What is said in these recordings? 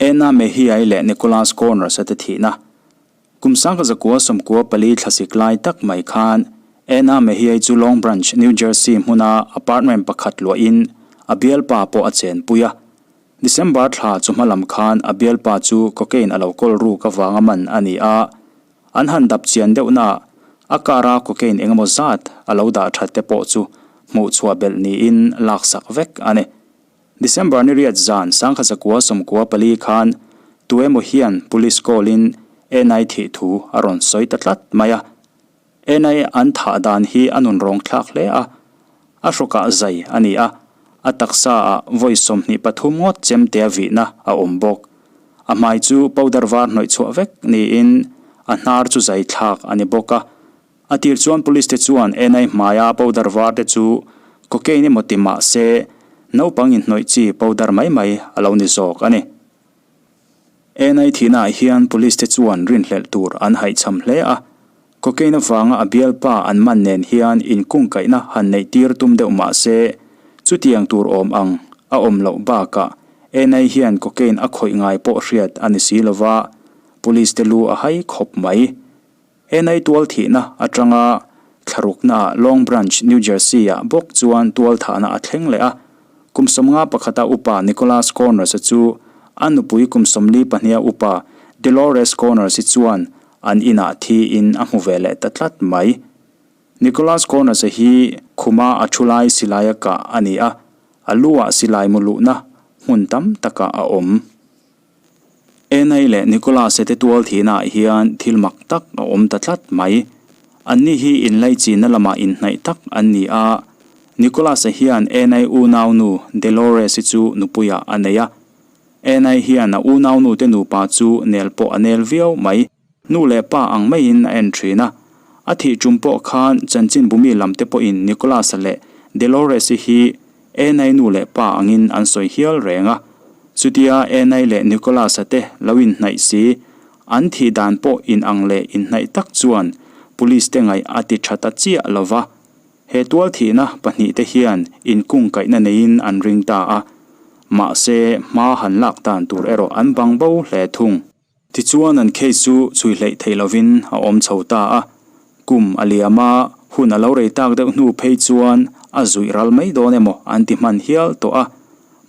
Ena Mejia-i leh Nicholas Connors-a te thihna. Kum 1994 thlasik lai tak mai khan Ena Mejia-i chu Long Branch, New Jersey hmuna apartment pakhat luahin a bialpa pawh a chenpui a. December thla chu hma lam khan a bialpa chu cocaine a lo kawl ruk avanga man a ni a. An han dap chian deuh naah a car-a cocaine engemaw zat a lo dah that te pawh chu hmuh chhuah belh niin laksak vek a ni. December ni riat zan 1994 khan tuemaw hian police call-in Enai thih thu a rawn sawi ta tlat mai a. Enai an thah dan hi a nun rawng thlak hle a, a hrawkah zai a ni a, a taksa ah vawi 23 ngawt chemtea vihna a awm bawk. A hmai chu powder var hnawih chhuah vek niin a hnar chu zai thlak a ni bawk a. A tir chuan police te chuan Enai hmaia powder var te chu cocaine emaw ti mah se naupang inhnawih chi powder mai mai a lo ni zawk a ni. Enai thihnaah hian police te chuan rinhlelh tur an haihchham hle a, cocaine avanga a bialpa an man nen hian inkungkaihna han neih tir tum deuh mah se chutiang tur awm ang a awm loh bakah Enai hian cocaine a khawih ngai pawh hriat a ni si lova, police te lu a hai khawp mai. Enai tual thihna atanga thlaruknaah Long Branch, New Jersey-ah bawk chuan tual thahna a thleng leh a. Kum 51 pakhata upa Nicholas Connors-a chu a nupui kum 42 a upa Delores Connors-i chuan an inah thiin a hmu ve leh ta tlat mai. Nicholas Connors-a hi khuma a thu lai silaia kah a ni a, a lu-ah silai mu luhna hmun tam takah a awm. Enai leh Nicholas-a te tual thihnaah hian thil mak tak a awm ta tlat mai. Anni hi inlaichinna lamah inhnaih tak an ni a, Nicholas-a hian Enai unaunu Delores-i chu nupuiah a nei a. Enai hian a unaunu te nupa chu nel pawh a nel viau mai. Nu leh pa ang maiin a en thin a. A thih tum pawh khan chanchinbumi lam te pawhin Nicholas-a leh Delores-i hi Enai nu leh pa angin an sawi hial reng a. Chutia Enai leh Nicholas-a te lo inhnaih si, an thih dan pawh inang leh inhnaih tak chuan police te ngaih a ti tha ta chiah lo va. He tual thihna pahnihte hian inkungkaihna neiin an ring ta a. Mahse, hma han lak dan tur erawh an bang bo hle thung. Tichuan an case chu chhui hleih theih lovin a awm chho ta a, kum a liam a, hun a lo rei tak deuh hnu phei chuan a zuih ral mai dawn emaw an ti hman hial tawh a.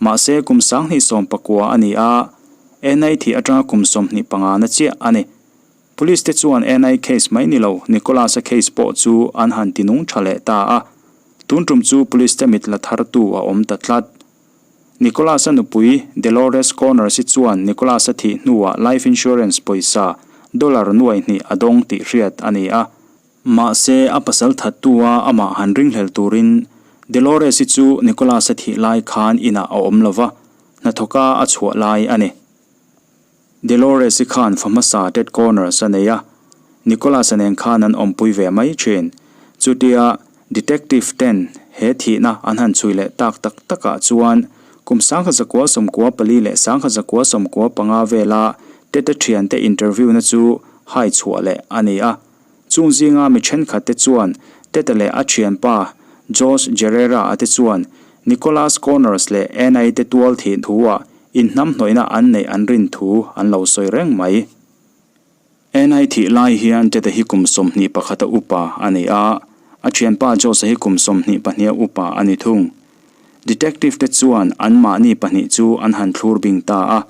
Mahse kum 2019 a ni a, NI thih atanga kum 25 na chiah a ni. Police te chuan NI case mai ni lo Nicholas-a case pawh chu an han ti nung tha leh ta a, tun tum chu police te mit la thartu a awm ta tlat. Nicholas-a nupui Delores Connors-i chuan Nicholas-a thih hnuah life insurance pawisa dollar nuai hnih a dawng tih hriat a ni a. Mahse, a pasal thattu-a amah han ringhlel turin Delores-i chu Nicholas-a thih lai khan inah a awm lova, hnathawka a chhuah lai a ni. Delores-i khan fa hmasa Ted Connors a nei a, Nicholas-a nen khan an awmpui ve mai thin. Chutia Detective ten he thihna an han chhui leh tak tak takah chuan kum 1994 leh 1995 vela Ted-a thiante interview-na chu hai chhuah leh a ni a. Chung zinga mi thenkhat te chuan Ted-a leh a thianpa Josh Gerrera-a te chuan Nicholas Connors leh Anna-i te tual thih thu-ah inhnamhnawihna an neih an rin thu an lo sawi reng mai. Anna-i thih lai hian Ted-a hi kum 21 a upa a ni a, a thianpa Josh-a hi kum 22 a upa a ni thung. Detective te chuan anmahni pahnih chu an han thlur bing ta a,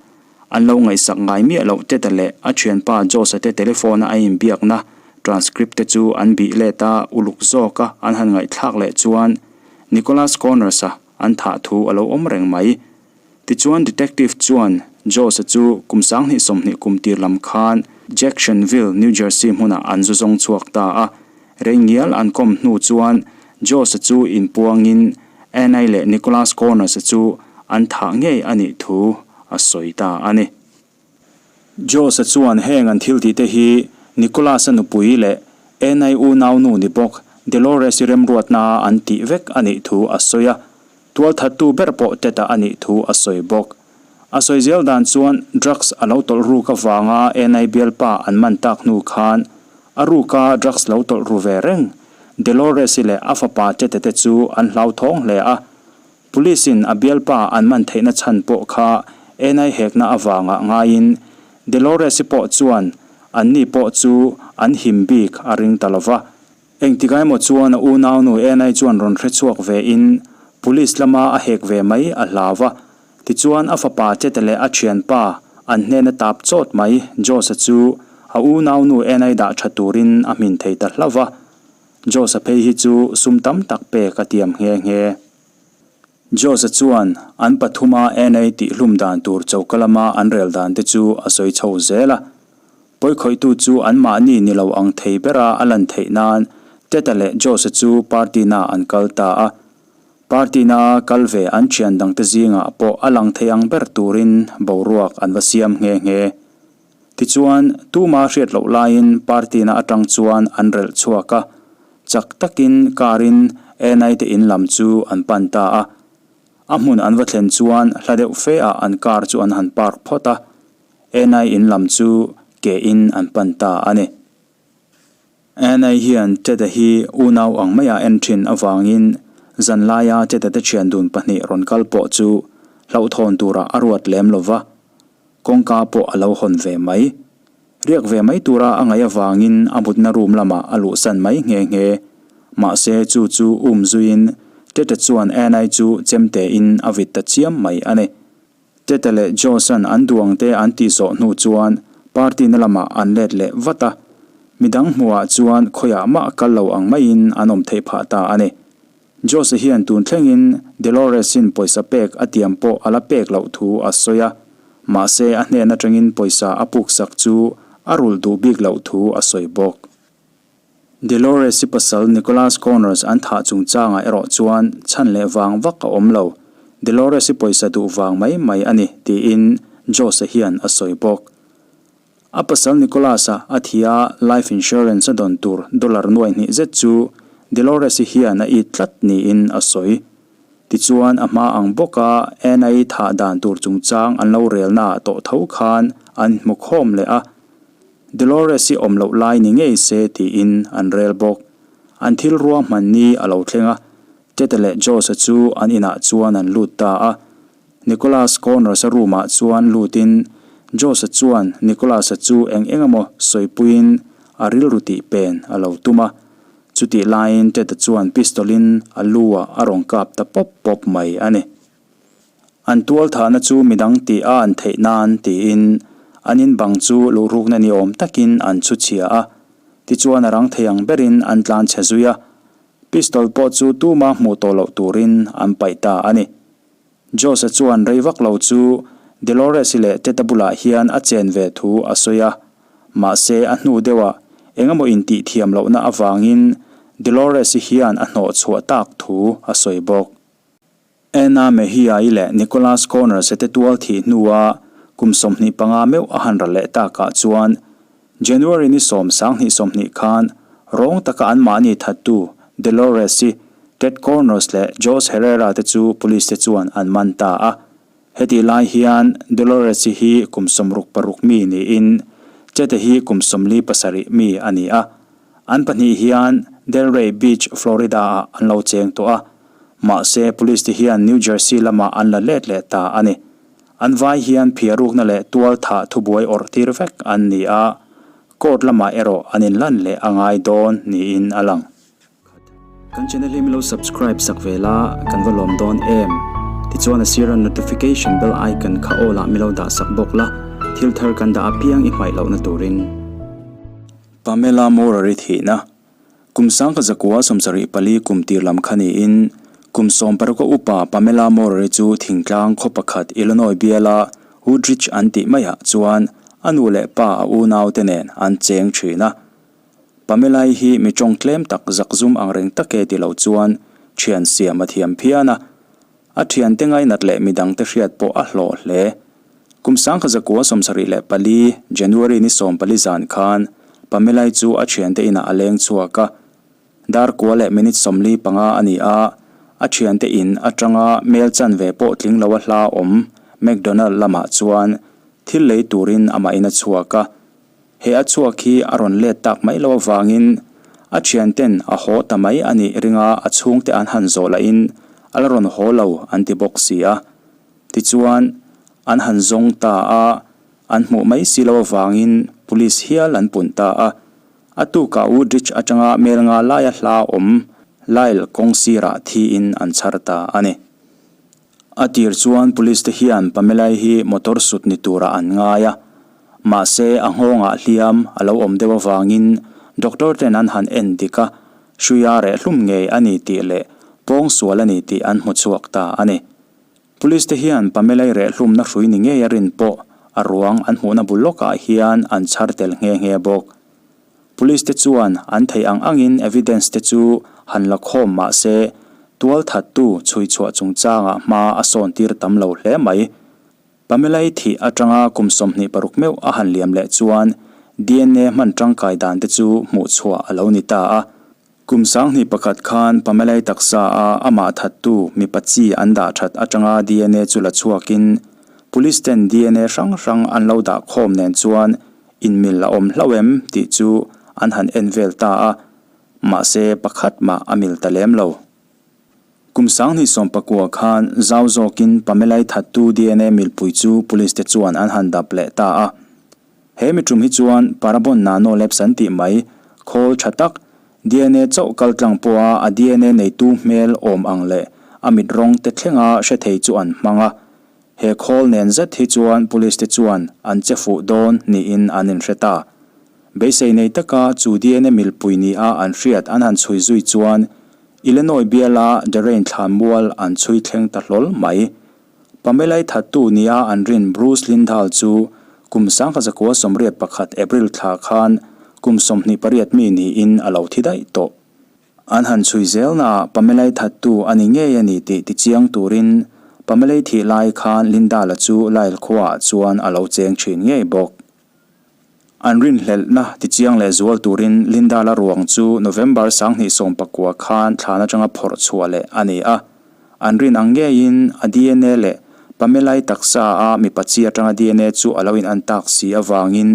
An lo ngaihsak ngai miah loh Teta leh a thianpa Josh-a te telephone-a a inbiakna transcript te chu an bih let a, uluk zawka an han ngaihthlak leh chuan Nicholas Connors-a an thah thu a lo awm reng mai. Tichuan detective chuan Josh-a chu kum 2020 kum tir lam khan Jacksonville, New Jersey hmunah an zu zawng chhuak ta a. Rei ngial an kawm hnu chuan Josh-a chu inpuangin Anna-i leh Nicholas Connors-a chu an thah ngei a nih thu a sawi ta a ni. Josh-a chuan heng an thil tih te hi Nicholas-a nupui leh Anna-i unaunu ni bawk Delores-i remruatna an tih vek a nih thu a sawi a, tualthattu ber pawh Ted-a a nih thu a sawi bawk. A sawi zel dan chuan drugs a lo tawlh ruk avanga Anna-i bialpa an man tak hnu khan a ruka drugs lo tawlh ru ve reng Delores-i leh a fapa Ted-a te chu an hlauthawng hle a. Police-in a bialpa an man theihna chhan pawh kha Anna-i hekna avanga ngaiin Delores-i pawh chuan anni pawh chu an him bik a ring ta lo va. Engtikah emaw chuan a unaunu Anna-i chuan rawn hre chhuak vein Police lama a hek ve mai a hlau va. Tichuan a fapa Chete leh a thianpa an hnena tap chawt mai Josh-a chu a unaunu Anna-i dah tha turin a hmin thei ta hlauh va. Josh-a phei hi chu sum tam tak pek a tiam nghe nghe. Josh-a chuan an pathuma Anna-i tihhlum dan tur choka lama an rel dan te chu a sawi chho zel a. Pawikhawihtu chu anmahni ni lo ang thei bera a lan theih nan Ted-a leh Josh-a chu party-na an kal ta a. Party-na kal ve an thian dangte zingah pawh a lang thei ang ber turin boruak an va siam nghe nghe. Tichuan, tuma hriat loh laiin party-na atang chuan an relh chhuak a, chak takin car-in Anna-i te in lam chu an pan ta a. A hmun an va thlen chuan hla deuh fe ah an car chu an han park phawt a, Anna-i in lam chu ke in an pan ta a ni. Anna-i hian Ted-a hi unau ang maia en thin avangin zanlaia Ted-a te thian dun pahnih rawn kal pawh chu hlauhthawn turah a ruat lem lo va. Kawngka pawh a lo hawn ve mai. Riak ve mai tura a ngaih avangin a mutna room lamah a luhsan mai nghe nghe. Mahse chu chu um zuiin Tete chuan Anna-i chu chemtein a vit ta chiam mai a ni. Tete leh Josh-a'n an duangte an tih zawh hnu chuan party na lamah an let leh vat a. Midang hmuhah chuan khawiah mah kal lo ang maiin an awm theih phah ta a ni. Jose hian tun thlengin Delores-in pawisa pek a tiam pawh a la pek loh thu a sawi a, mahse a hnen atangin pawisa a puksak chu a rulh duh bik loh thu a sawi bawk. Delores-i pasal Nicholas Connors an thah chungchangah erawh chuan chhan leh vang vak a awm lo, Delores-i pawisa duh vang mai mai a ni, tiin Jose hian a sawi bawk. A pasal Nicholas-a a thi a, life insurance a dawn tur dollar nuai hnih zet chu Delores-i hian a it tlat niin a sawi. Tichuan a hma ang bawka Anna-i thah dan tur chungchang an lo relnaah tawh tho khan an hmu khawm leh a, Delores-i awm loh lai ni ngei se tiin an rel bawk. An thil ruahman ni a lo thleng a, Tete leh Josh-a chu an inah chuan an lut ta a. Nicholas Connors-a room-ah chuan lutin Josh-a chuan Nicholas-a chu eng eng emaw sawipuiin a rilru tih pen a lo tum a. Chutih laiin Ted-a chuan pistol-in a lu-ah a rawn kap ta pawp pawp mai a ni. An tualthahna chu midang tih a an theih nan tiin an in bang chu luhrukna ni awm takin an chhu chhia a. Tichuan a rang thei ang berin an tlan chhe zui a. Pistol pawh chu tuma hmuh tawh loh turin an paih ta a ni. Josh-a chuan rei vak lo chu Delores-i leh Ted-a bulah hian a chen ve thu a sawi a. Mahse, a hnu deuhah eng emaw intih thiam lohna avangin Delores-i hian a hnawh chhuah tak thu a sawi bawk. Anna Mejia-i leh Nicholas Connors-a te tual thih hnua kum 25 meuh a han ral leh takah chuan January ni 10 20 khan rawng taka anmahni thattu Delores-i, Ted Cornos leh Jose Herrera te chu police te chuan an man ta a. Hetih lai hian Delores-i hi kum 66 mi niin Ted-a hi kum 47 mi a ni a. An pahnih hian Delray Beach, Florida-ah an lo cheng tawh a. Mahse, police te hian New Jersey lamah an la let leh ta a ni. An vai hian phiarukna leh tual thah thubuai awrh tir vek an ni a, court lamah erawh an inlan leh a ngai dawn niin a lang. Kan channel hi min lo subscribe sak ve la, kan va lawm dawn em? Tichuan a sira notification bell icon kha all ah min lo dah sak bawk la, thil thar kan dah apiang i hmaih lohna turin. Pamela Moore-i thihna Kum 1974 kum tir lam kha niin, kum 16 a upa Pamela Moore-i chu thingtlang khaw pakhat Illinois biala Woodridge an tih maiah chuan a nu leh pa a unaute nen an cheng thin a. Pamela-i hi mi tawng tlem tak zakzum ang reng take ti lo chuan thian siam a thiam phian a. A thiante ngainat leh midangte hriat pawh a hlawh hle. Kum 1974 January ni 14 zan khan Pamela-i chu a thiante inah a leng chhuak a. Dar kua leh minute 45 a ni a, a thiante in atanga mel chanve pawh tling lo a hla awm McDonald lamah chuan thil lei turin amahin a chhuak a. He a chhuak hi a rawn let tak mai lo avangin a thianten a haw ta mai a nih ringa a chhungte an han zawh lahin a la rawn haw lo an ti bawk si a. Tichuan, An han zawng ta a, an hmuh mai si lo avangin police hial an pun ta a. A tukah Woodridge atanga mel nga laia hla awm Lyle kawng sirah thiin an chhar ta a ni. A tir chuan police te hian Pamela-i hi motor sut ni turah an ngai a, mahse a nghawngah hliam a lo awm deuh avangin doctor ten an han en dik a, hruia reh hlum ngei a ni tih leh pawngsual a ni tih an hmu chhuak ta a ni. Police te hian Pamela-i reh hlumna hrui ni ngei a rin pawh a ruang an hmuhna bul lawkah hian an chhar tel nghe nghe bawk. Police te chuan an theih ang angin evidence te chu han la khawm mah se tual thattu chhui chhuah chungchangah hma a sawn tir tam lo hle mai. Pamela-i thih atanga kum 26 meuh a han liam leh chuan DNA hman tangkai dan te chu hmuh chhuah a lo ni ta a. Kum 2001 khan Pamela-i taksa a amah thattu mipa chi an dah that atanga DNA chu la chhuakin Police ten DNA hrang hrang an lo dah khawm nen chuan inmil a awm hlauh em tih chu an han en vel ta a, mahse pakhat mah a mil ta lem lo. Kum 2019 khan zau zawkin Pamela-i thattu DNA milpui chu Police te chuan an han dap leh ta a. He mi tum hi chuan Parabon Nano Labs an tih mai, khawl tha tak, DNA chauh kal tlang pawha a DNA neitu hmel awm ang leh a mit rawng te thlenga hre thei chu an hmang a. He khawl nen zet hi chuan Police te chuan an che fuh dawn niin an inhre ta. Beisei nei taka chu DNA milpui nia an hriat an han chhui zui chuan Illinois biala Derain thlanmual an chhui thleng ta hlawl mai. Pamela-i thattu nia an rin Bruce Lindahl chu kum 1981 April thla khan kum 28 mi niin a lo thi daih tawh. An han chhui zelnaah Pamela-i thattu a ni ngei a ni tih tichiang turin Pamela-i thih lai khan Lindahl-a chu Lyle khuaah chuan a lo cheng thin ngei bawk. An rinhlelhna tichiang leh zual turin Linda-la ruang chu November 2019 khan thlan atanga phawrh chhuah leh a ni a. An rin ang ngeiin a DNA leh Pamela-i taksa a mipa chi atanga DNA chu a lo in an tak si avangin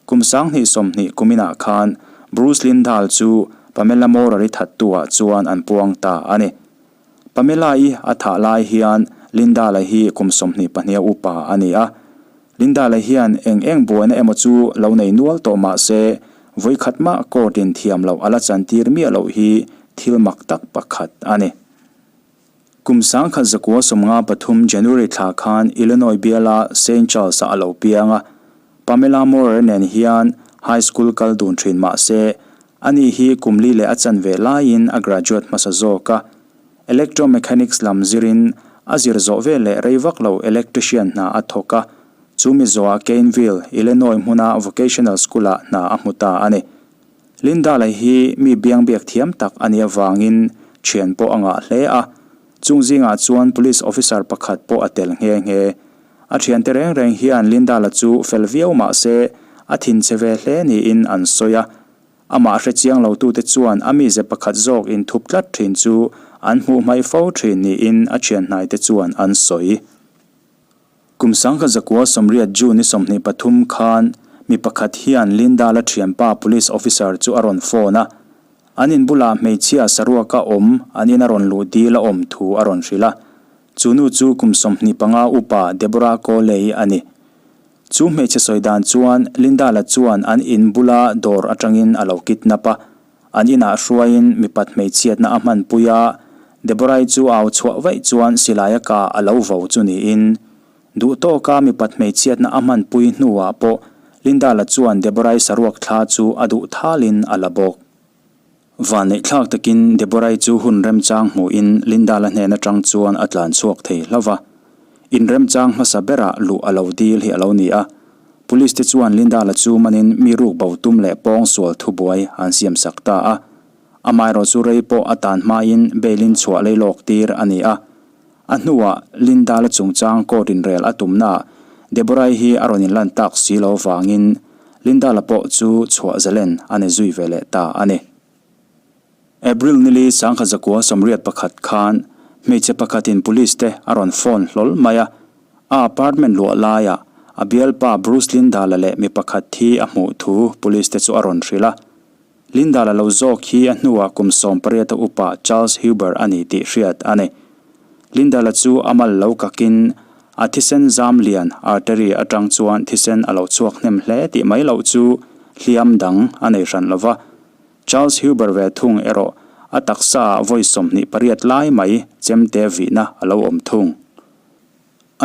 kum 2020 kuminah khan Bruce Lindahl chu Pamela Morer-i thattu-ah chuan an puang ta a ni. Pamela-i a thah lai hian Linda-la hi kum 22 a upa a ni a. Linda-la hian eng eng buaina emaw chu lo nei nual tawh mah se, vawikhat mah court-in thiam loh a la chantir miah loh hi thil mak tak pakhat a ni. Kum 1953 January thla khan Illinois biala Saint Charles-ah a lo piang a. Pamela Morer nen hian high school kal dun thin mah se, Ani hi kum li leh a chanve laiin a graduate hmasa zawk a, Electromechanics lam zirin a zir zawh vel leh rei vak lo electrician hna a thawk a, chu mi zawhah Cainville, Illinois hmuna vocational school-ah hna a hmu ta a ni. Linda lei hi mi biangbiak thiam tak a nih avangin thian pawh a ngah hle a, chung zingah chuan police officer pakhat pawh a tel nghe nghe. A thiante reng reng hian Linda la chu fel viau mah se a thinchhe ve hle niin an sawi a, Amah hre chiang lotute chuan a mize pakhat zawk inthup tlat thin chu an hmuh hmaih fo thin niin a thianhnaite chuan an sawi. Kum 1980 June ni 23 khan mi pakhat hian Linda la thianpa police officer chu a rawn phone a, an in bulah hmeichhia saruaka awm an in a rawn luh dil a awm thu a rawn hrilh a. Chu nu chu kum 25 upa Deborah Coley a ni. Chu hmeichhe sawi dan chuan Linda la chuan an in bula dawr atangin a lo kidnap a, an inah hruaiin mipat hmeichhiatna a hmanpui a, Deborah-i chu au chhuah vaih chuan silai a kah a lo vo chu niin. Duh tawka mipat hmeichhiatna a hmanpui hnuah pawh Linda la chuan Deborah-i saruak thla chu a duh thalin a la bawk. Vanneihthlak takin Deborah-i chu hun remchang hmuhin Linda-la hnen atang chuan a tlan chhuak thei hlauh va. In remchang hmasa berah luh a lo dil hi a lo ni a. Police te chuan Linda-la chu manin mi ruk bo tum leh pawng sual thubuai an siam sak ta a. Amaherawh chu rei pawh a tan hmain bail-in chhuah lei lawk tir a ni a. A hnuah Linda-la chungchang court inrel a tumnaah Deborah-i hi a rawn inlan tak si lo vangin Linda-la pawh chu chhuah zalen a ni zui ve leh ta a ni. April nili 1981 khan hmeichhe pakhatin police te a rawn phone hlawl mai a, a apartment luah laiah a bialpa Bruce Linda-la leh mi pakhat thi a hmuh thu police te chu a rawn hrilh a. Linda-la lo zawk hi a hnuah kum 18 a upa Charles Huber a ni tih hriat a ni. Linda-la chu a mal lo kakin. A thisen zam lian, artery, atang chuan thisen a lo chhuak hnem hle tih mai loh chu hliam dang a nei hran lo va. Charles Huber ve thung erawh a taksa ah vawi 28 lai mai chemte vihna a lo awm thung.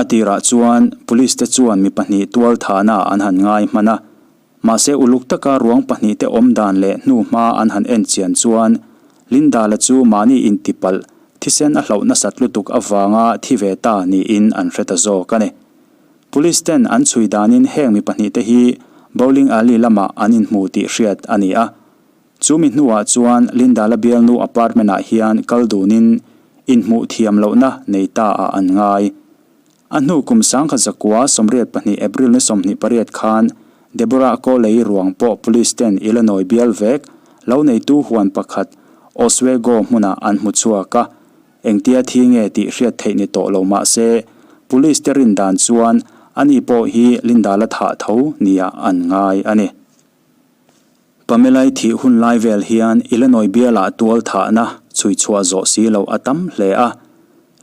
A tirah chuan police te chuan mi pahnih tual thahna an han ngai hman a, mahse uluk taka ruang pahnih te awm dan leh hnu hma an han en chian chuan Linda-la chu mahni intipalh thisen a hlauh nasat lutuk avanga thi ve ta niin an hre ta zawk a ni. Police ten an chhui danin heng mi pahnih te hi bowling alley lamah an inhmu tih hriat a ni a. Chu mi hnuah chuan Linda-la bialnu apartment ah hian kal dunin inhmuh thiam lohna nei ta ah an ngai. A hnu kum 1982 April ni 28 khan Deborah Coley ruang pawh police ten Illinois bial vek lo neitu huan pakhat Oswego hmunah an hmu chhuak a, engtia thi nge tih hriat theih ni tawh lo mah se police te rin dan chuan ani pawh hi Linda la thah tho nia an ngai a ni. Pamelai thih hun lai vel hian Illinois bialah tual thahna chhui chhuah zawh si loh a tam hle a.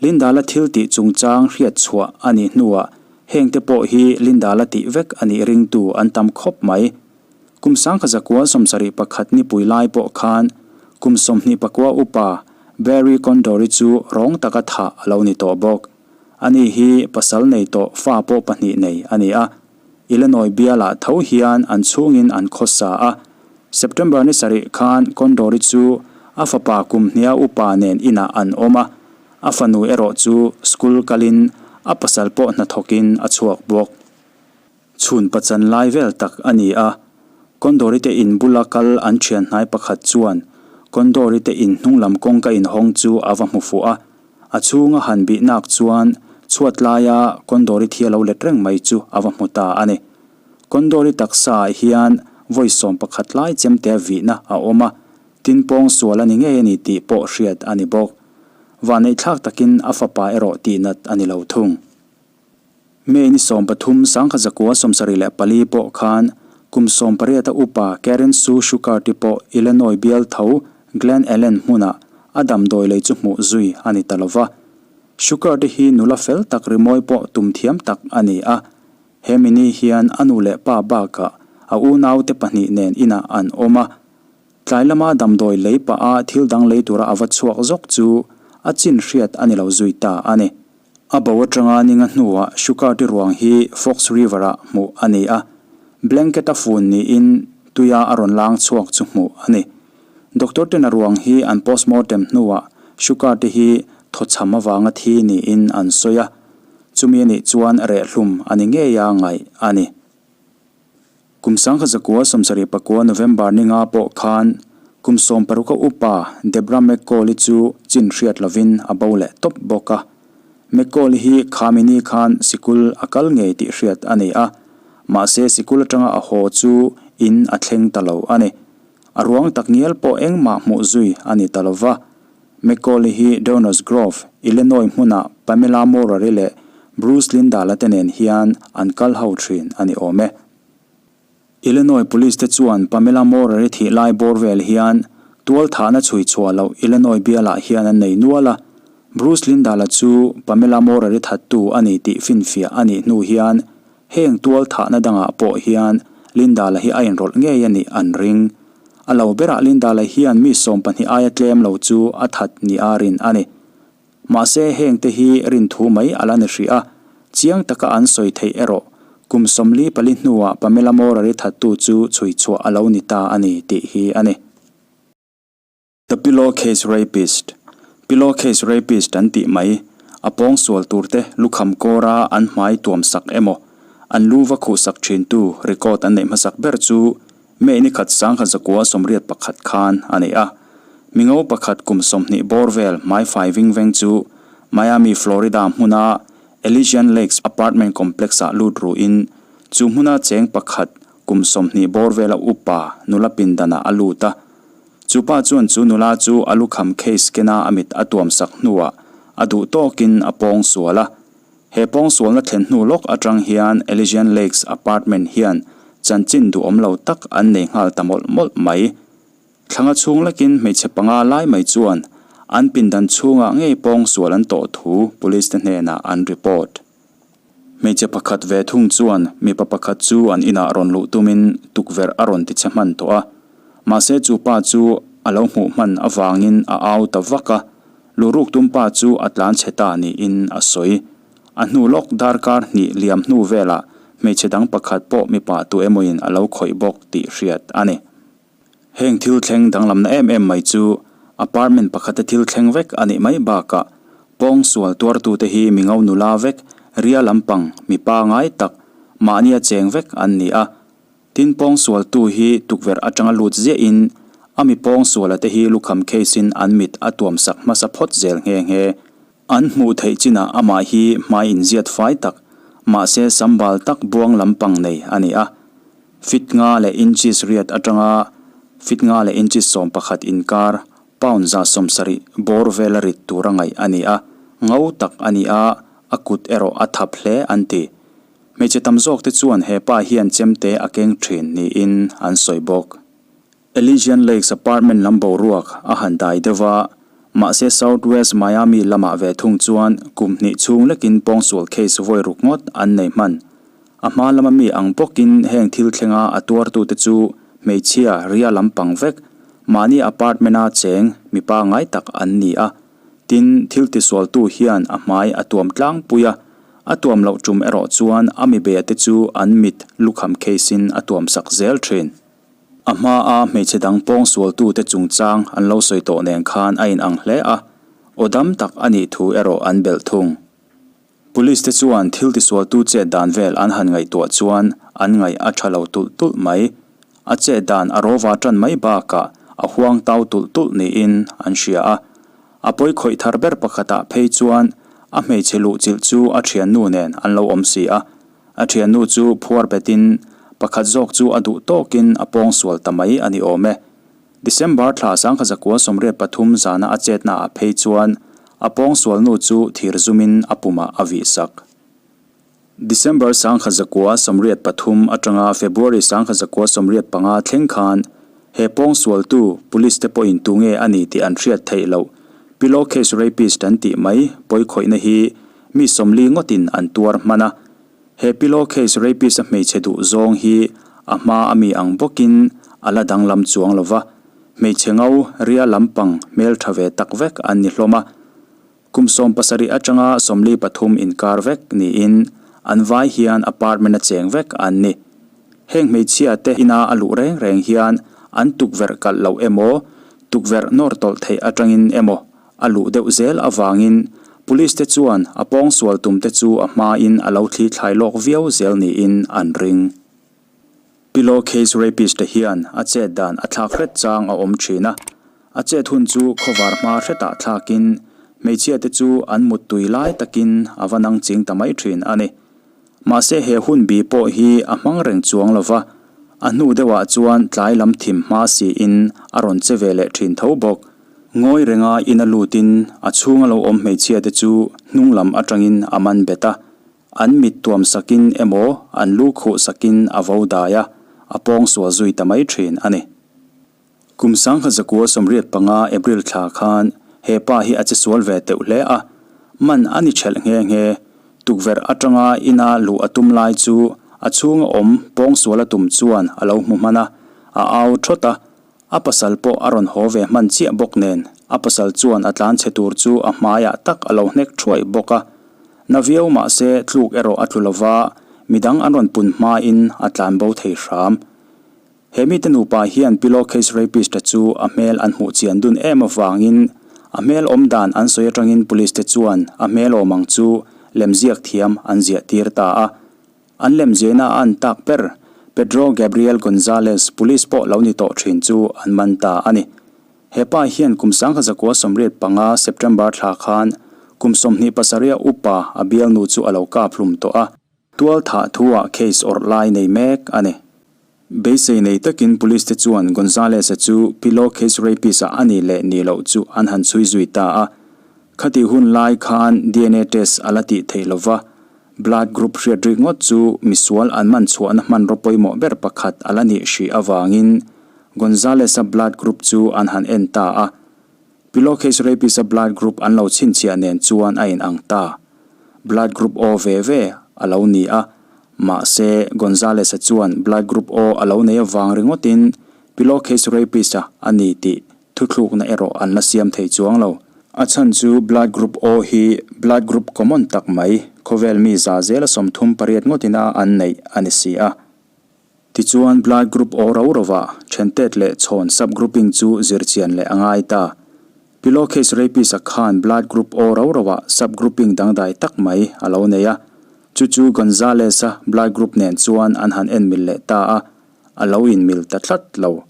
Linda-la thil tih chungchang hriat chhuah a nih hnuah hengte pawh hi Linda-la tih vek a nih ringtu an tam khawp mai. Kum 1971 nipui lai pawh khan kum 29 upa Barry Condor-i chu rawng taka thah a lo ni tawh bawk. Ani hi pasal nei tawh fa pawh pahnih nei a ni a. Illinois bialah tho hian an chhungin an khawsa a. September ni sarih khan Condor-i chu a fapa kum hnia upa nen inah an awm a, a fanu erawh chu school kalin a pasal pawh hnathawkin a chhuak bawk. Chhun pachan lai vel tak a ni a, Condor-i te in bula kal an thian hnai pakhat chuan Condor-i te in hnunglam kawngka inhawng chu a va hmu fuh a, A chhunga han bih nak chuan chhuat laia Kondori thi a lo let reng mai chu a va hmu ta a ni. Kondori taksa ah hian vawi 11 lai chemte vihna a awm a, tin pawng sual a ni ngei a ni tih pawh hriat a ni bawk. Vahneih thlak takin a fapa erawh tihnat a ni lo thung. May ni 13 1974 pawh khan kum 18 a upa Karen Sue Shukarti pawh Illinois bial tho Glen Ellen hmunah a damdawi lei chu hmuh zui a ni ta lo va. Shukarti hi nula fel tak rimawi pawh tum thiam tak a ni a. He mini hian a nu leh pa bakah a unaute pahnih nen inah an awm a. Tlai lama damdawi lei pah a thil dang lei tura a va chhuak zawk chu a chin hriat a ni lo zui ta a ni. A bo atanga ninga hnuah Shukarti ruang hi Fox River-ah hmuh a ni a, blanket a fun niin tuia a rawn lang chhuak chu hmuh a ni. Doctor ten a ruang hi an postmortem hnuah Shukarti hi thawchham avanga thi niin an sawi a, chumi a nih chuan rehhlum a ni ngeia ngaih a ni. Kum 1979 November ninga pawh khan kum 16 a upa Debra McCall-i chu chin hriat lovin a bo leh tawp bawk a. McCall-i hi Khamini khan sikul a kal ngei tih hriat a ni a, mahse sikul atanga a haw chu in a thleng ta lo a ni. A ruang tak ngial pawh engmah hmuh zui a ni ta lova. McCall-i hi Downers Grove, Illinois hmuna Pamela Moore-i leh Bruce Lindahl-a te nen hian an kal ho thin a ni awm e. Illinois Police te chuan Pamela Moore-i thih lai bawr vel hian tual thahna chhui chhuah loh Illinois bialah hian an nei nual a. Bruce Lindahl-a chu Pamela Moore-i thattu a ni tih finfiah a nih hnu hian heng tual thahna dangah pawh hian Lindahl-a hi a inrawlh ngei a nih an ring. A lo berah Linda-la hian mi 12 aia tlem lo chu a that nia rin a ni. Mahse heng te hi rin thu mai a la ni hrih a, chiang taka an sawi theih erawh kum 44 hnuah Pamela Moore-i thattu chu chhui chhuah a lo ni ta a ni tih hi a ni. The Pillow Case Rapist, Pillow Case Rapist an tih mai, a pawng sual turte lukham kawra an hmai tuam sak emaw, an lu va khuh sak thintu record an neih hmasak ber chu May ni khat 1981 khan a ni a. Mingo pakhat kum 20 bawr vel hmaifai ving veng chu Miami, Florida hmuna Elysian Lakes apartment complex-ah lut ruhin chu hmuna cheng pakhat kum 20 bawr vela upa nula pindanah a lut a. Chu pa chuan chu nula chu a lukham case kena a mit a tuam sak hnuah a duh tawkin a pawng sual a. He pawng sualna thlen hnu lawk atang hian Elysian Lakes apartment hian chanchin duhawm lo tak an nei nghal ta mawlh mawlh mai. Thlanga chhung lakin hmeichhe panga lai mai chuan an pindan chhungah ngei pawng sual an tawh thu police te hnenah an report. Hmeichhe pakhat ve thung chuan mipa pakhat chu an inah rawn luh tumin tukverh a rawn tichhe hman tawh a. Mahse chu pa chu a lo hmuh hman avangin a au ta vak a, luhruk tum pa chu a tlan chhe ta niin a sawi. A hnu lawk darkar hnih liam hnu velah hmeichhe dang pakhat pawh mipa tu emawin a lo khawih bawk tih hriat a ni. Heng thil thleng danglamna em em mai chu apartment pakhata thil thleng vek a nih mai bakah pawng sual tuartute hi mi ngo nula vek, ria lampang, mipa ngai tak, mahnia cheng vek an ni a. Tin pawng sualtu hi tukverh atanga lut ziahin a mi pawng suala te hi lukham case in an mit a tuam sak hmasa phawt zel nghe nghe. An hmuh theih chinah amah hi hmai inziat fai tak, mahse sambal tak buang lampang nei a ni a. Fit nga leh inches riat atanga fit nga leh inches 11 inkar, pound 170 bawr vela rit tura ngaih a ni a, ngo tak a ni a, a kut erawh a thap hle an ti. Hmeichhe tam zawk te chuan he pa hian chemte a keng thin niin an sawi bawk. Elysian Lakes apartment lam boruak a han dai deuh a, mahse South West Miami lamah ve thung chuan kum hnih chhung lekin pawngsual case vawi ruk ngawt an nei hman. A hma lama mi ang bawkin heng thil thlenga a tuartute chu hmeichhia ria lampang vek, mahni apartment-a cheng mipa ngai tak an ni a. Tin, thil tisualtu hian a hmai a tuam tlangpui a, a tuam loh tum erawh chuan a mibeia te chu an mit lukham case-in a tuamsak zel thin. A hmaa hmeichhe dang pawngsualtute chungchang an lo sawi tawh nen khan a inang hle a, aw dam tak a nih thu erawh an belh thung. Police te chuan thil tisualtu chet dan vel an han ngaihtuah chuan an ngaih a tha lo tulh tulh mai. A chet dan a rawva tan mai bakah a huang tau tulh tulh niin an hria a. A pawi khawih thar ber pakhatah phei chuan a hmeichhe luhchilh chu a thiannu nen an lo awm si a. A thiannu chu phuar betin pakhat zawk chu a duh tawkin a pawng sual ta mai a ni awm e. December thla 1983 zana a chetna ah phei chuan a pawng sualnu chu thir zumin a pumah a vih sak. December 1983 atanga February 1985 thleng khan he pawng sualtu police te pawhin tunge a ni tih an hriat theih loh pillow case rapist an tih mai pawikhawihna hi Mi 40 ngawtin an tuar hman a, he pillow case rapist a hmeichhe duh zawng hi a hma a mi ang bawkin a la danglam chuang lo va, hmeichhe ngo ria lampang hmeltha ve tak vek an ni hlawm a. Kum 17 atanga 43 inkar vek niin an vai hian apartment a cheng vek an ni. Heng hmeichhia te ina a luh reng reng hian an tukverh kalh loh emaw, tukverh nawr tawlh theih atangin emaw A luh deuh zel avangin Police te chuan a pawngsual tum te chu a hmain a lo thli thlai lawk viau zel niin an ring. Pillow case rapist te hian a chet dan a thlak hret chang a awm thin a, a chet hun chu khawvar hma hretah thlakin hmeichhia te chu an muttui lai takin a va nang ching ta mai thin a ni. Mahse he hun bi pawh hi a hmang reng chuang lo va, a hnu deuhah chuan tlai lam thim hma siin a rawn che ve leh thin tho bawk. Ngawi renga ina lutin a chhunga lo awm hmeichhia te chu hnung lam atangin a man bet a, an mit tuam sakin emaw an lu khuh sakin a vo dai a, a pawng sual zui ta mai thin a ni. Kum 1985 April thla khan he pa hi a che sual ve teuh hle a, man a ni thelh nghe nghe. Tukverh atanga ina luh a tum lai chu a chhunga awm pawng sual a tum chuan a lo hmu hman a, a au thawt a, a pasal pawh a rawn haw ve hman chiah bawk nen a pasal chuan a tlan chhe tur chu a hmaiah tak a lo hnek thuai bawk a. Na viau mahse tluk erawh a tlu lova, midang an rawn pun hmain a tlan bo thei hram. He mite nupa hian pillow case rapist-a chu a hmel an hmuh chian dun em avangin a hmel awm dan an sawi atangin police te chuan a hmel awm ang chu lemziak thiam an ziah tir ta a. An lemziahna a an tak ber Pedro Gabriel Gonzalez police pawh lo ni tawh thin chu an man ta a ni. He pa hian kum 1985 September thla khan kum 27 upa a bialnu chu a lo kap hlum tawh a. Tual thah thu-ah case awrh lai nei mek a ni. Beisei nei takin police te chuan Gonzalez-a chu pillow case rapist-a a nih leh nih loh chu an han chhui zui ta a. Khati hun lai khan DNA test a la tih theih lova, blood group hriat rik ngawt chu misual an man chhuahna hmanraw pawimawh ber pakhat a la nih hrih avangin Gonzalez-a blood group chu an han en ta a. Pillow case rapist-a blood group an lo chhinchhiah nen chuan a inang ta. Blood group O ve ve a lo ni a. Mahse, Gonzalez-a chuan blood group O a lo nei avang ringawtin pillowcase rapist-a a ni tih thuthlukna erawh an la siam thei chuang lo. A chhan chu blood group O hi blood group common tak mai, khawvel mi za zela 38 ngawtin a an neih a ni si a. Tichuan blood group O ro rova thentet leh chhawn sub-grouping chu zirchian leh a ngai ta. Pillowcase rapist-a khan blood group O ro rova sub-grouping dangdai tak mai a lo nei a. Chu chu Gonzalez-a blood group nen chuan an han en mil leh ta a, a lo inmil ta tlat lo.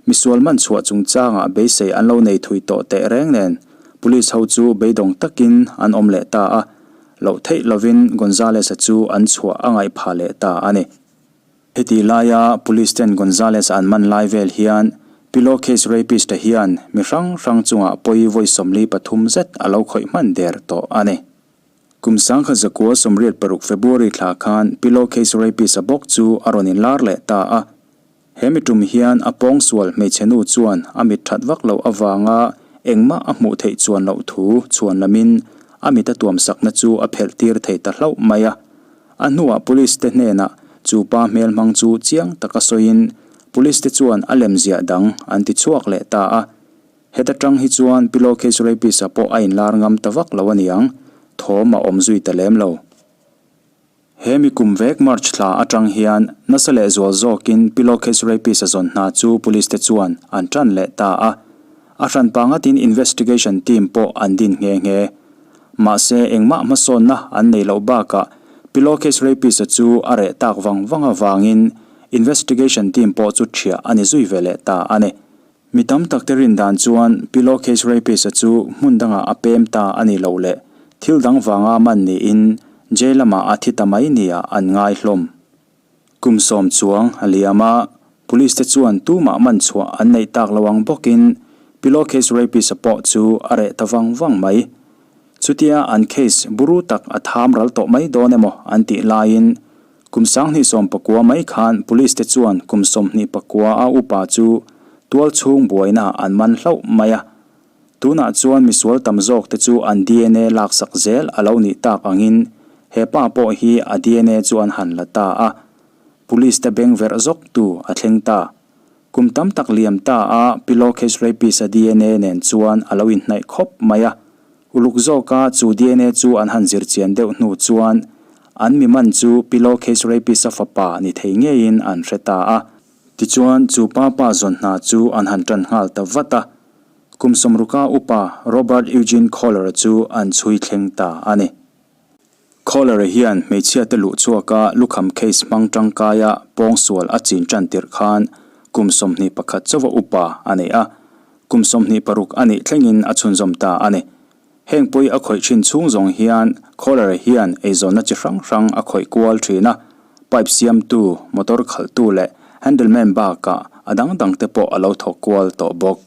Misual man chhuah chungchangah beisei an lo nei thui tawh teh reng nen police ho chu beidawng takin an awm leh ta a, loh theih lovin Gonzalez-a chu an chhuah a ngaih phah leh ta a ni. Heti laia Police ten Gonzalez an man lai vel hian Pillowcase rapist-a hian mi hrang hrang chungah pawi vawi 43 zet a lo khawih hman der tawh a ni. Kum 1986 February thla khan Pillowcase rapist-a bawk chu a rawn inlar leh ta a. He mi tum hian a pawngsual hmeichhe nu chuan a mit that vak loh avanga engmah a hmuh theih chuan loh thu chhuan lamin a mit a tuamsakna chu a phelh tir thei ta hlauh mai a. A hnuah Police te hnenah chu pa hmel hmang chu chiang taka sawiin Police te chuan a lem ziah dang an ti chhuak leh ta a. Heta tang hi chuan Pillowcase Rapist-a pawh a inlar ngam ta vak lo aniang, thawm a awm zui ta lem lo. He mi kum vek March thla atang hian nasa leh zual zawkin Pillowcase Rapist-a zawn hna chu Police te chuan an tan leh ta a. A hran pangatin investigation team pawh an din nghe nghe. Mahse, engmah hmasawnna an nei loh bakah Pillowcase Rapist-a chu a reh tak vang vang avangin investigation team pawh chu ṭhiah a ni zui ve leh ta a ni. Mi tam tak te rin dan chuan Pillowcase Rapist-a chu hmun dangah a pem ta a ni loh leh thil dang vanga man niin jail lamah a thi ta mai nia an ngai hlawm. Kum sawm chuang a liam a, Police te chuan tumah man chhuah an neih tak lo ang bawkin Pillowcase Rapist-a pawh chu a reh ta vang vang mai. Chutia an case buru tak a tham ral tawh mai dawn emaw an tih laiin kum 2019 mai khan Police te chuan kum 29 a upa chu tual chhung buaina an man hlauh mai a. Tunah chuan misual tam zawk te chu an dna laksak zel a lo nih tak angin he pa pawh hi a dna chu an han la ta a. Police te beng verh zawk tu a thleng ta. Kum tam tak liam ta a Pillowcase Rapist-a dna nen chuan a lo inhnaih khawp mai a. Uluk zawka chu dna chu an han zir chian deuh hnu chuan an mi man chu Pillowcase Rapist-a fapa ni thei ngeiin an hre ta a. Tichuan chu pa pa zawn hna chu an han tan nghal ta vat a. Kum sawmruka upa Robert Eugene Kohler-a chu an chhui thleng ta a ni. Kohler-a hian hmeichhiate luh chhuaka lukham case hmang tangkaia pawngsual a chin tan tirh khan kum 21 chauha upa a nei a, kum 26 a nih thlengin a chhunzawm ta a ni. Heng pawi a khawih thin chhung zawng hian Kohler-a hian eizawnna chi hrang hrang a khawih kual thin a, pipe siamtu, motor khalhtu leh handleman bakah a dang dangte pawh a lo thawk kual tawh bawk.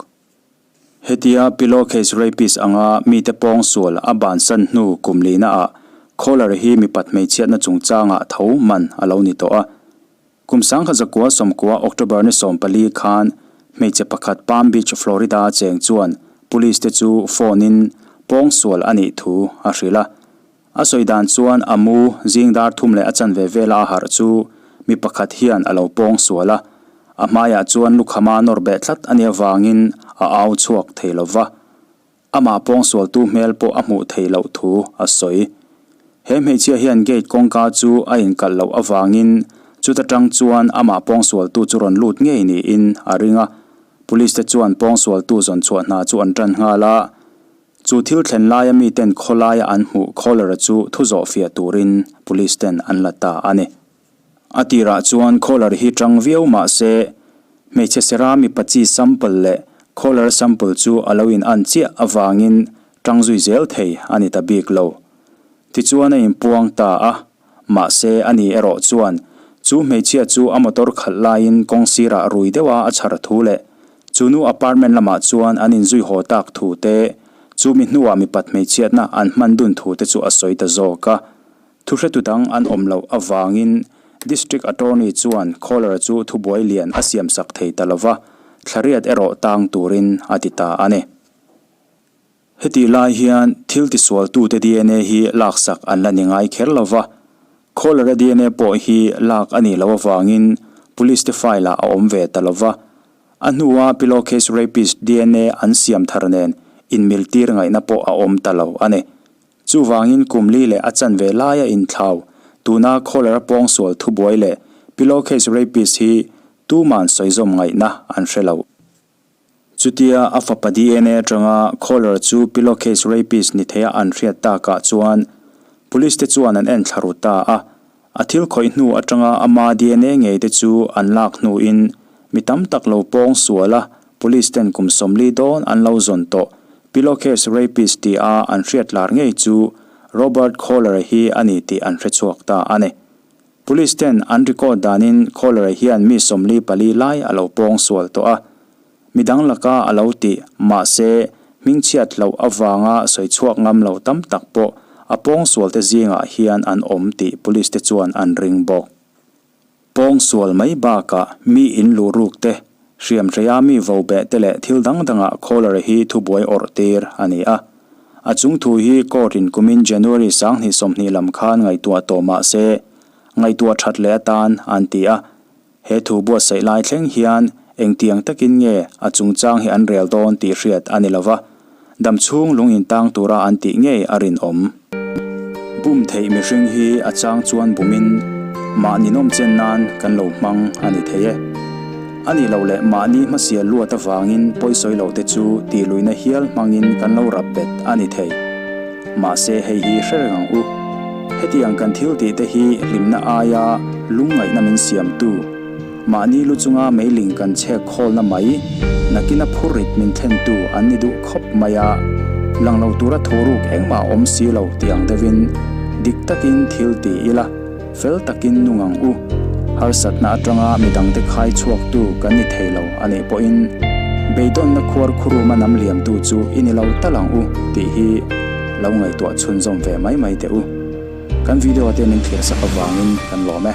Hetia Pillowcase Rapist anga mite pawngsual a bansan hnu kum lina ah Kohler hi mipat hmeichhiatna chungchangah tho man a lo ni tawh a. Kum 1990 October ni 14 khan hmeichhe pakhat Palm Beach, Florida a cheng chuan police te chu phone in pawngsual a nih thu a hrilh a. A sawi dan chuan a mu zing dar thum leh a chanve vela a harh chu mi pakhat hian a lo pawng sual a, a hmaiah chuan lukhama nawr beh tlat a nih avangin a au chhuak thei lo va. Amah pawng sualtu hmel pawh a hmuh theih loh thu a sawi. He hmeichhia hian gate kawngka chu a inkalh loh avangin chuta tang chuan amah pawng sualtu chu rawn lut ngei niin a ring a. Police te chuan pawng sualtu zawn chhuah hna chu an tan nghal a. Chu thil thlen laia miten khawlaia an hmuh Kohler-a chu thu zawh fiah turin Police ten an la ta a ni. A tirah chuan Kohler hi tang viau mah se, hmeichhe sera mipa chi sample leh Kohler sample chu a lo in an chiah avangin tang zui zel thei a ni ta bik lo. Tichuan a inpuang ta a, mahse ani erawh chuan chu hmeichhia chu a motor khalh laiin kawng sirah rui deuha a chhar thu leh chu nu apartment lamah chuan an inzui haw tak thu te, chu mi hnuah mipat hmeichhiatna an hman dun thu te chu a sawi ta zawk a. Thuhretu dang an awm loh avangin District Attorney chuan Kohler chu thubuai lian a siamsak thei ta lova, thlariat erawh tang turin a ti ta a ni. Hetih lai hian thil tisualtute dna hi laksak an la ni ngai kher lo va. Kohler-a dna pawh hi lak a nih loh avangin police te file-ah a awm ve ta lo va. A hnua pillowcase rapist dna an siam thar nen inmil tir ngaihna pawh a awm ta lo a ni. Chuvangin kum li leh a chanve laia inthlau, tuna Kohler-a pawngsual thubuai leh pillowcase rapist hi tuman sawizawm ngaihna an hre lo. Chutia a fapa dna atanga Kohler chu pillowcase rapist ni theia an hriat takah chuan Police te chuan an en thla ru ta a. A thil khawih hnu atanga ama dna ngei te chu an lak hnuin mi tam tak lo pawng sual a, Police ten kum 40 dawn an lo zawn tawh. Pillowcase rapist ti a an hriat lar ngei chu Robert Kohler hi a ni tih an hre chhuak ta a ni. Police ten an record danin Kohler hian mi 44 lai a lo pawng sual tawh a. Midang laka a lo tih, mahse, hmingchhiat hloh avanga sawi chhuak ngam lo tam tak pawh a pawngsualte zingah hian an awm tih police te chuan an ring bawk. Pawngsual mai bakah mi in luh ruk te, hriam hreia mi vo beh te leh thil dang dangah Kohler hi thubuai awrh tir a ni a. A chung thu hi court in kumin January 2020 lam khan ngaihtuah tawh mahse, ngaihtuah that leh atan an ti a. He thu buatsaih lai thleng hian engtiang takin nge a chungchang hi an rel dawn tih hriat a ni lova, dam chhung lung intang tura an tih ngei a rinawm. Bum theih mihring hi a chang chuan bumin mahni nawm chen nan kan lo hmang a ni thei e. A nih loh leh mahni hmasial luat avangin pawisawi loh te chu tihluihna hial hmangin kan lo rap bet a ni thei. Mahse hei hi hre reng ang u. Hetiang kan thil tih te hi hlimna aia lungngaihna min siamtu, mahni lu chunga meiling kan chhek khawlna mai, nakina phurrit min thlentu an ni duh khawp mai a, lang lo tura thuruk engmah awm si lo tih ang deuhin dik takin thil ti ila, fel takin nung ang u. Harsatna atanga midangte khai chhuaktu kan ni thei lo a nih pawhin beidawnna khuar khuruma nam liamtu chu i ni lo tal ang u tih hi lo ngaihtuah chhunzawm ve mai mai teh u. Kan video te min thlir sak avangin kan lawm e.